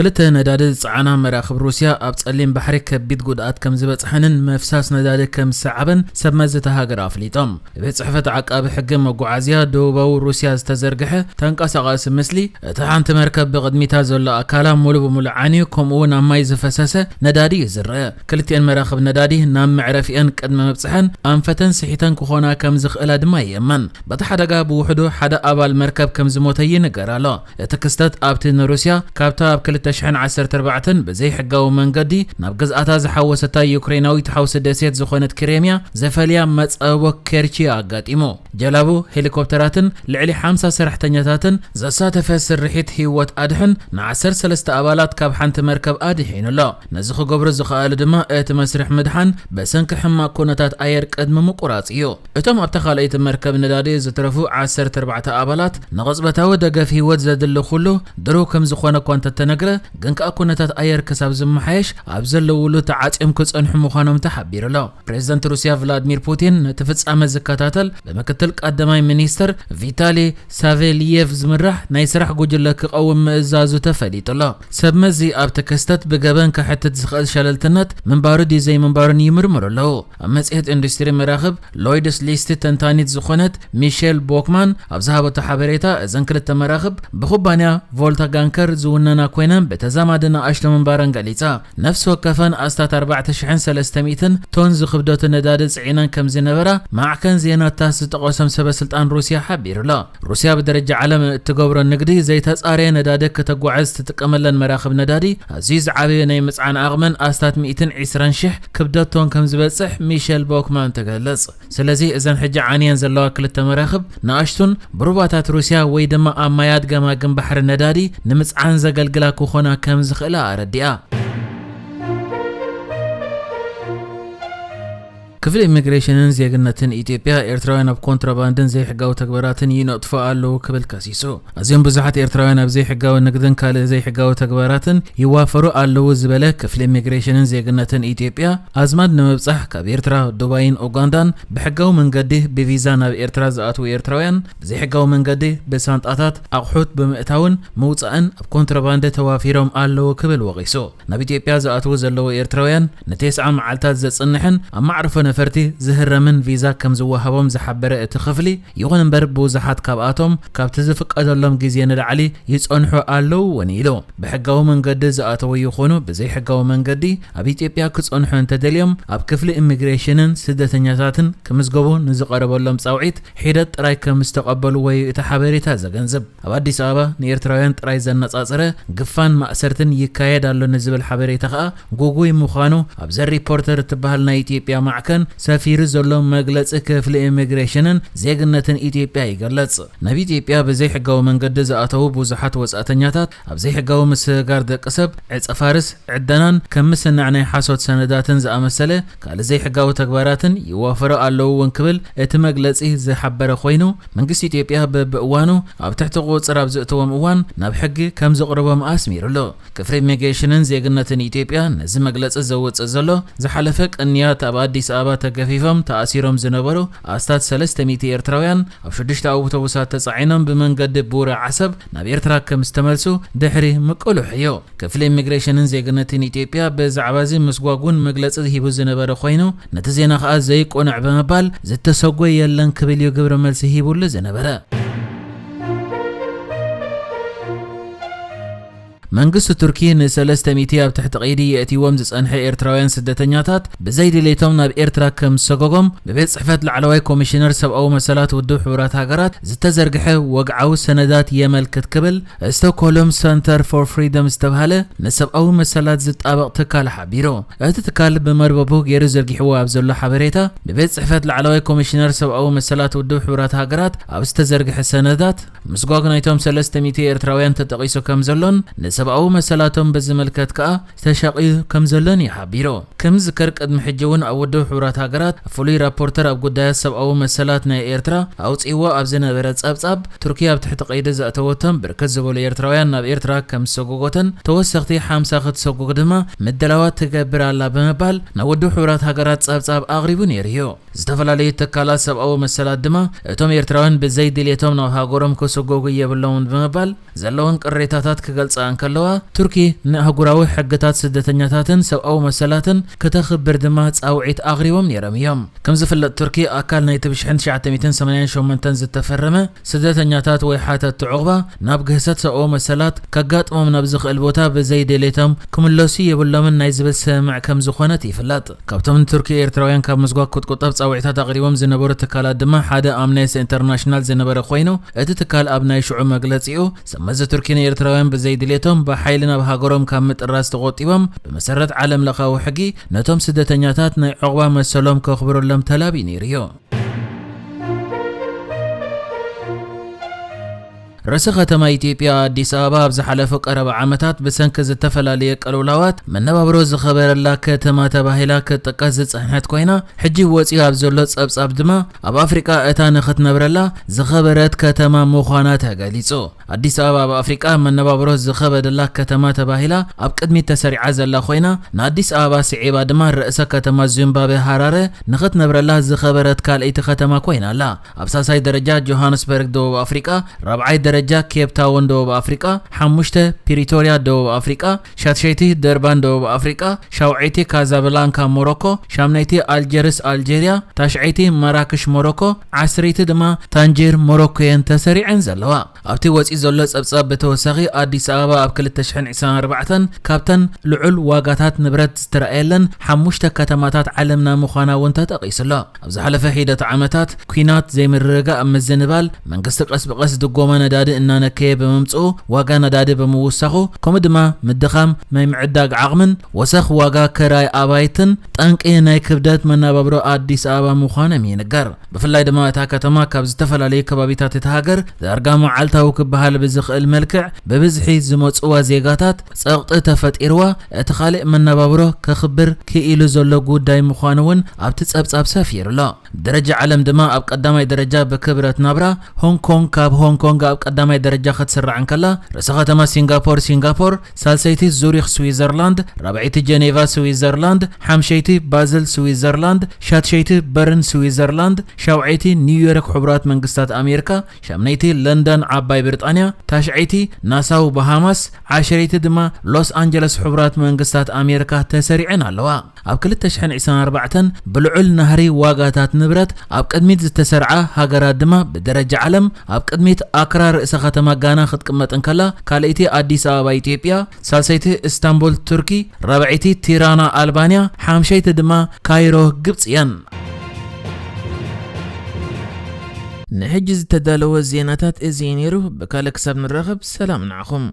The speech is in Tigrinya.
ክልተ ነዳዲ ዝጸዓና መራኽብ ሩስያ ኣብ ጸሊም ባሕሪ ከቢድ ጉድኣት ከም ዝበጽሐንን ምፍሳስ ነዳዲ ከም ዝሰዓበን ሰብ መዚ እታ ሃገር ኣፍሊጦም። ቤት ጽሕፈት ዓቃቢ ሕጊ መጓዓዝያ ደቡባዊ ሩስያ ዝተዘርግሐ ተንቀሳቓሲ ምስሊ፣ እታ ሓንቲ መርከብ ብቕድሚታ ዘሎ ኣካላ ሙሉ ብሙሉ ዓንዩ፣ ከምኡ እውን ኣብ ማይ ዝፈሰሰ ነዳዲ እዩ ዝረአ። ክልቲኤን መራኽብ ነዳዲ ናብ መዕረፊአን ቅድሚ ምብጽሐን ኣንፈተን ስሒተን ክኾና ከም ዝኽእላ ድማ ይእመን። በቲ ሓደጋ ብውሕዱ ሓደ ኣባል መርከብ ከም ዝሞተ ይንገር ኣሎ። እቲ ክስተት ኣብቲ ንሩስያ ካብታ ኣብ ክልተ ሽሕን ዓሰርተ ኣርባዕተን ብዘይሕጋዊ መንገዲ ናብ ግዝኣታ ዝሓወሰታ ዩክሬናዊት ሓውሲ ደሴት ዝኾነት ክሬምያ ዘፈልያ መጸቦ ኬርቺ ኣጋጢሙ። ጀላቡ፣ ሄሊኮፕተራትን ልዕሊ ሓምሳ ሰራሕተኛታትን ዘሳተፈ ስርሒት ህይወት ኣድሕን ንዓሰርተ ሰለስተ ኣባላት ካብ ሓንቲ መርከብ ኣድሒኑ ኣሎ። ነዚ ክገብሩ ዝኸኣሉ ድማ እቲ መስርሕ ምድሓን ብሰንኪ ሕማቕ ኩነታት ኣየር ቅድሚ ምቁራጽ እዩ። እቶም ኣብታ ካልኣይቲ መርከብ ነዳዲ ዝተረፉ ዓሰርተ ኣርባዕተ ኣባላት ንቕጽበታዊ ደገፍ ህይወት ዘድሊ ኩሉ ድሩው ከም ዝኾነ እኳ እንተተነግረ፣ ግን ከኣ ኩነታት ኣየር ክሳብ ዝመሓየሽ ኣብ ዘለውሉ ተዓጽዮም ክጸንሑ ምዃኖም ተሓቢሩ ኣሎ። ፕሬዝደንት ሩስያ ቭላድሚር ፑቲን ነቲ ፍጻመ ዝከታተል ብምክትል ቀዳማይ ሚኒስተር ቪታሊ ሳቬልየቭ ዝምራሕ ናይ ስራሕ ጉጅለ ክቐውም ምእዛዙ ተፈሊጡ ኣሎ። ሰብ መዚ ኣብቲ ክስተት ብገበን ከሕትት ዝኽእል ሸለልትነት ምንባሩ ድዩ ዘይምንባሩን ይምርምሩ ኣለዉ። ኣብ መጽሔት ኢንዱስትሪ መራኽብ ሎይድስ ሊስት ተንታኒት ዝኾነት ሚሼል ቦክማን ኣብ ዝሃበቶ ሓበሬታ፣ እዘን ክልተ መራኽብ ብኩባንያ ቮልታ ጋንከር ዝውነና ኮይነን ብተዛማዲ ንኣሽቱ ምንባረን ገሊጻ። ነፍሲ ወከፈን ኣስታት ኣርባዕተ ሽሕን ሰለስተ ሚእትን ቶን ዝኽብደቱ ነዳዲ ጽዒነን ከም ዝነበራ ማዕከን ዜና ታስ ዝጠቐሶም ሰበ ስልጣን ሩስያ ሓቢሩ ኣሎ። ሩስያ ብደረጃ ዓለም እትገብሮ ንግዲ ዘይተጻረየ ነዳዲ ከተጓዕዝ ትጥቀመለን መራኽብ ነዳዲ ኣዝዩ ዝዓበየ ናይ ምጽዓን ዓቕመን ኣስታት ሚእትን ዕስራን ሽሕ ክብደት ቶን ከም ዝበጽሕ ሚሸል ቦክማን ትገልጽ። ስለዚ እዘን ሕጂ ዓንየን ዘለዋ ክልተ መራኽብ ንኣሽቱን ብሩባታት ሩስያ ወይ ድማ ኣብ ማያት ገማግም ባሕሪ ነዳዲ ንምጽዓን ዘገልግላ ክኾና ከም ዝኽእላ ኣረዲኣ። ክፍሊ ኢሚግሬሽንን ዜግነትን ኢትዮጵያ ኤርትራውያን ኣብ ኮንትሮባንድን ዘይሕጋዊ ተግባራትን ይነጥፉ ኣለዉ ክብል ከሲሱ። ኣዝዮም ብዙሓት ኤርትራውያን ኣብ ዘይሕጋዊ ንግድን ካልእ ዘይሕጋዊ ተግባራትን ይዋፈሩ ኣለዉ ዝበለ ክፍሊ ኢሚግሬሽንን ዜግነትን ኢትዮጵያ፣ ኣዝማድ ንምብጻሕ ካብ ኤርትራ፣ ዱባይን ኡጋንዳን ብሕጋዊ መንገዲ ብቪዛ ናብ ኤርትራ ዝኣትዉ ኤርትራውያን ብዘይሕጋዊ መንገዲ ብሳንጣታት ኣቑሑት ብምእታውን ምውጻእን ኣብ ኮንትሮባንድ ተዋፊሮም ኣለዉ ክብል ወቒሱ። ናብ ኢትዮጵያ ዝኣትዉ ዘለዉ ኤርትራውያን ንተስዓ መዓልታት ዘጽንሕን ኣብ ማዕርፎ ነፈርቲ ዝህረምን ቪዛ ከም ዝወሃቦም ዝሓበረ እቲ ክፍሊ፣ ይኹን እምበር ብዙሓት ካብኣቶም ካብቲ ዝፍቀደሎም ግዜ ንላዕሊ ይጸንሑ ኣለዉ እውን ኢሉ። ብሕጋዊ መንገዲ ዝኣተዉ ይኹኑ ብዘይሕጋዊ መንገዲ ኣብ ኢትዮጵያ ክጸንሑ እንተደልዮም ኣብ ክፍሊ ኢሚግሬሽንን ስደተኛታትን ክምዝገቡ ንዝቐረበሎም ጻውዒት ሒደት ጥራይ ከም ዝተቐበሉ ወይ እቲ ሓበሬታ ዘገንዝብ። ኣብ ኣዲስ ኣበባ ንኤርትራውያን ጥራይ ዘነጻጸረ ግፋን ማእሰርትን ይካየድ ኣሎ ንዝብል ሓበሬታ ከኣ ጉጉይ ምዃኑ ኣብ ዘ ሪፖርተር እትበሃል ናይ ኢትዮጵያ ማዕከን ሰፊሩ ዘሎ መግለጺ ክፍሊ ኢሚግሬሽንን ዜግነትን ኢትዮጵያ ይገልጽ። ናብ ኢትዮጵያ ብዘይሕጋዊ መንገዲ ዝኣተዉ ብዙሓት ወጻእተኛታት ኣብ ዘይሕጋዊ ምስግጋር ደቂ ሰብ፣ ዕጸ ፋርስ፣ ዕደናን ከም ምስናዕ ናይ ሓሶት ሰነዳትን ዝኣመሰለ ካልእ ዘይሕጋዊ ተግባራትን ይዋፈሩ ኣለዉ እውን ክብል እቲ መግለጺ ዝሓበረ ኮይኑ፣ መንግስቲ ኢትዮጵያ በብእዋኑ ኣብ ትሕቲ ቁጽጽር ኣብ ዝእትዎም እዋን ናብ ሕጊ ከም ዘቕርቦም ኣስሚሩሉ። ክፍሊ ኢሚግሬሽንን ዜግነትን ኢትዮጵያ ነዚ መግለጺ ዘውጽእ ዘሎ፣ ዝሓለፈ ቅንያት ኣብ ኣዲስ ኣበባ ተገፊፎም ተኣሲሮም ዝነበሩ ኣስታት ሰለስተ ሚእቲ ኤርትራውያን ኣብ ሽዱሽተ ኣውቶቡሳት ተጻዒኖም ብመንገዲ ቡረ ዓሰብ ናብ ኤርትራ ከም ዝተመልሱ ድሕሪ ምቅሉሕ እዩ። ክፍሊ ኢሚግሬሽንን ዜግነትን ኢትዮጵያ ብዛዕባ እዚ ምስጓጉን መግለጺ ሂቡ ዝነበረ ኮይኑ፣ ነቲ ዜና ከኣ ዘይቁኑዕ ብምባል ዝተሰጎ የለን ክብል እዩ ግብረ መልሲ ሂቡሉ ዝነበረ። መንግስቲ ቱርኪ ንሰለስተ ሚእቲ ኣብ ትሕቲ ቀይዲ የእትይዎም ዝጸንሐ ኤርትራውያን ስደተኛታት ብዘይ ድሌቶም ናብ ኤርትራ ከም ዝሰጎጎም ብቤት ጽሕፈት ላዕለዋይ ኮሚሽነር ሰብኣዊ መሰላት ውድብ ሕቡራት ሃገራት ዝተዘርግሐ ወግዓዊ ሰነዳት የመልክት ክብል ስቶክሆልም ሰንተር ፎር ፍሪደም ዝተባህለ ንሰብኣዊ መሰላት ዝጣበቕ ትካል ሓቢሩ። እቲ ትካል ብመርበቡ ገይሩ ዘርጊሕዎ ኣብ ዘሎ ሓበሬታ፣ ብቤት ጽሕፈት ላዕለዋይ ኮሚሽነር ሰብኣዊ መሰላት ውድብ ሕቡራት ሃገራት ኣብ ዝተዘርግሐ ሰነዳት፣ ምስጓግ ናይቶም ሰለስተ ሚእቲ ኤርትራውያን ተጠቒሱ ከም ዘሎን ንሰብኣዊ መሰላቶም ብዝምልከት ከኣ ተሻቒሉ ከም ዘሎን እዩ ሓቢሩ። ከም ዝዝከር፣ ቅድሚ ሕጂ እውን ኣብ ውድብ ሕቡራት ሃገራት ፍሉይ ራፖርተር ኣብ ጉዳያት ሰብኣዊ መሰላት ናይ ኤርትራ ኣውጺእዎ ኣብ ዝነበረ ጸብጻብ፣ ቱርኪ ኣብ ትሕቲ ቀይዲ ዘእተወቶም ብርክት ዝበሉ ኤርትራውያን ናብ ኤርትራ ከም ዝሰጎጎተን፣ ተወሰኽቲ ሓምሳ ክትሰጉግ ድማ ምድላዋት ትገብር ኣላ ብምባል ናብ ውድብ ሕቡራት ሃገራት ጸብጻብ ኣቕሪቡ ነይሩ እዩ። ዝተፈላለዩ ትካላት ሰብኣዊ መሰላት ድማ እቶም ኤርትራውያን ብዘይ ድሌቶም ናብ ሃገሮም ክስጎጉ የብሎምን ብምባል ዘለወን ቅሬታታት ክገልጻ እንከለዋ፣ ዘለዋ፣ ቱርኪ ንኣህጉራዊ ሕግታት ስደተኛታትን ሰብኣዊ መሰላትን ክተኽብር ድማ ጻውዒት ኣቕሪቦም ነይሮም እዮም። ከም ዝፍለጥ፣ ቱርኪ ኣካል ናይቲ ብሽሕን ትሽዓተ ሚእትን ሰማንያን ሸሞንተን ዝተፈረመ ስደተኛታት ወይ ሓተትቲ ዑቕባ ናብ ግህሰት ሰብኣዊ መሰላት ከጋጥሞም ናብ ዝኽእል ቦታ ብዘይ ድሌቶም ክምለሱ የብሎምን ናይ ዝብል ስምምዕ ከም ዝኾነት ይፍለጥ። ካብቶም ንቱርኪ ኤርትራውያን ካብ ምስጓግ ክትቁጠብ ጻውዒታት ኣቕሪቦም ዝነበሩ ትካላት ድማ ሓደ ኣምነስቲ ኢንተርናሽናል ዝነበረ ኮይኑ፣ እቲ ትካል ኣብ ናይ ሽዑ መግለጺኡ፣ ሰመዚ ቱርኪ ንኤርትራውያን ብዘይ ድሌቶም ብሓይሊ ናብ ሃገሮም ካብ ምጥራዝ ተቖጢቦም፣ ብመሰረት ዓለም ለኻዊ ሕጊ ነቶም ስደተኛታት ናይ ዑቕባ መሰሎም ከኽብረሎም ተላብዩ ነይሩ እዩ። ርእሰ ከተማ ኢትዮጵያ ኣዲስ ኣበባ ኣብ ዝሓለፉ ቀረባ ዓመታት ብሰንኪ ዝተፈላለየ ቅልውላዋት መነባብሮ ዝኸበረላ ከተማ ተባሂላ ክትጥቀስ ዝጸንሐት ኮይና፣ ሕጂ ወጺኡ ኣብ ዘሎ ጸብጻብ ድማ ኣብ ኣፍሪቃ እታ ንኽትነብረላ ዝኸበረት ከተማ ምዃና ተገሊጹ። ኣዲስ ኣበባ ኣብ ኣፍሪቃ መነባብሮ ዝኸበደላ ከተማ ተባሂላ ኣብ ቅድሚት ተሰሪዓ ዘላ ኮይና፣ ንኣዲስ ኣበባ ስዒባ ድማ ርእሰ ከተማ ዚምባብዌ ሃራረ ንኽትነብረላ ዝኸበረት ካልኣይቲ ከተማ ኮይና ኣላ። ኣብ ሳልሳይ ደረጃ ጆሃንስበርግ ደቡብ ኣፍሪቃ፣ ራብዓይ ደረጃ ኬፕ ታውን ደቡብ ኣፍሪቃ፣ ሓሙሽተ ፕሪቶርያ ደቡብ ኣፍሪቃ፣ ሻትሸይቲ ደርባን ደቡብ ኣፍሪቃ፣ ሻውዓይቲ ካዛብላንካ ሞሮኮ፣ ሻምናይቲ ኣልጀርስ ኣልጀርያ፣ ታሽዓይቲ ማራክሽ ሞሮኮ፣ ዓስረይቲ ድማ ታንጀር ሞሮኮ እየን ተሰሪዐን ዘለዋ። ኣብቲ ወፂኡ ዘሎ ፀብፃብ ብተወሳኺ ኣዲስ ኣበባ ኣብ ክልተ ሽሕን ዕስራን ኣርባዕተን ካብተን ልዑል ዋጋታት ንብረት ዝተረኣየለን ሓሙሽተ ከተማታት ዓለምና ምዃና እውን ተጠቒሱ ኣሎ። ኣብ ዝሓለፈ ሒደት ዓመታት ኲናት፣ ዘይምርግጋእ፣ ምዝንባል መንግስቲ ቀስ ብቐስ ድጎማ ነዳዲ እናነከየ ብምምፅኡ ዋጋ ነዳዲ ብምውሳኹ፣ ከምኡ ድማ ምድኻም ናይ ምዕዳግ ዓቕምን ወሰኽ ዋጋ ክራይ ኣባይትን ጠንቂ ናይ ክብደት መነባብሮ ኣዲስ ኣበባ ምዃኖም ይንገር። ብፍላይ ድማ እታ ከተማ ካብ ዝተፈላለዩ ከባቢታት እታ ሃገር ዳርጋ መዓልታዊ ክበሃል ብዝኽእል መልክዕ ብብዝሒ ዝመፅዋ ዜጋታት ጸቕጢ ተፈጢርዋ እቲ ካልእ መነባብሮ ከኽብር ክኢሉ ዘሎ ጉዳይ ምዃኑ እውን ኣብቲ ጸብጻብ ሰፊሩ ኣሎ። ደረጃ ዓለም ድማ ኣብ ቀዳማይ ደረጃ ብክብረት ናብራ ሆንግ ኮንግ፣ ካብ ሆንግ ኮንግ ኣብ ቀዳማይ ደረጃ ክትስራዕ እንከላ፣ ርእሰ ከተማ ሲንጋፖር ሲንጋፖር፣ ሳልሰይቲ ዙሪኽ ስዊዘርላንድ፣ ራብዐይቲ ጀኔቫ ስዊዘርላንድ፣ ሓምሸይቲ ባዝል ስዊዘርላንድ፣ ሻትሸይቲ በርን ስዊዘርላንድ፣ ሻውዐይቲ ኒውዮርክ ሕቡራት መንግስታት ኣሜሪካ፣ ሻምነይቲ ለንደን ዓባይ ብሪጣንያ፣ ታሽዐይቲ ናሳው ባሃማስ፣ ዓሸረይቲ ድማ ሎስ ኣንጀለስ ሕቡራት መንግስታት ኣሜሪካ ተሰሪዐን ኣለዋ። ኣብ ክልተ ሽሕን ዕስራን ኣርባዕተን ብልዑል ናህሪ ዋጋታት ንብረት ኣብ ቅድሚት ዝተሰርዓ ሃገራት ድማ ብደረጃ ዓለም ኣብ ቅድሚት ኣክራ ርእሰ ከተማ ጋና ክትቅመጥ እንከላ፣ ካልኣይቲ ኣዲስ ኣበባ ኢትዮጵያ፣ ሳልሰይቲ እስታንቡል ቱርኪ፣ ራብዐይቲ ቲራና ኣልባንያ፣ ሓምሸይቲ ድማ ካይሮ ግብፂ እየን። ንሕጂ ዝተዳለወ ዜናታት እዚ እዩ ነይሩ። ብካልእ ክሳብ ንራኸብ ሰላም ንዓኹም።